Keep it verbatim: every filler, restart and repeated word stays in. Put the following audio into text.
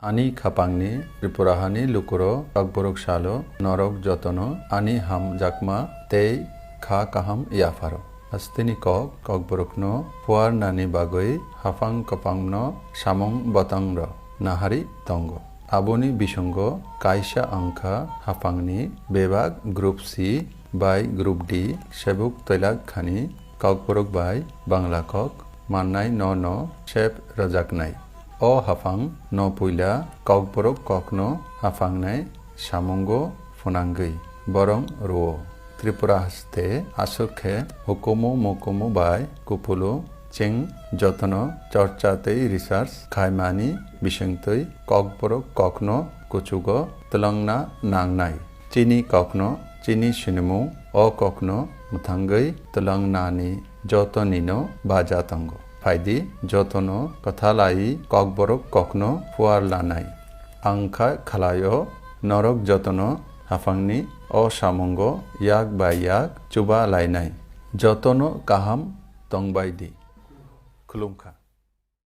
Ani khapangni Tripura hani lukurok Kokborok salo norok jotono ani hamjakma tei kha kaham yapharo. Hasteni kok Kokborokno phuarnani bagwi haphang kwpangno samung bwtangrok nahari tongo. Aboni bisingo kaisa wngkha haphangni bebak Group C bai Group D sebuk twilak khani Kokborok bai Bangla kok mannai no no sep rwjaknai. O haphang no puila Kokborok kokno haphangnai samungo phunangwi borong rwo. Tripura haste aswk khe hukumu mukumu bai kupulu chwng jotono chorcha tei research khaimani bisingtwi Kokborok kokno kuchugo twlangna nangnai. Chini kokno chini sinimung o kokno mwthangwi twlangnani jotonino baja tongo. Phaidi jotono kwthalai Kokborok kokno phuar lanai. Ang kha khlaio norok jotono haphangni o samungo yak bai yak chuba lainai. Jotono kaham tongbai di. Khulumkha.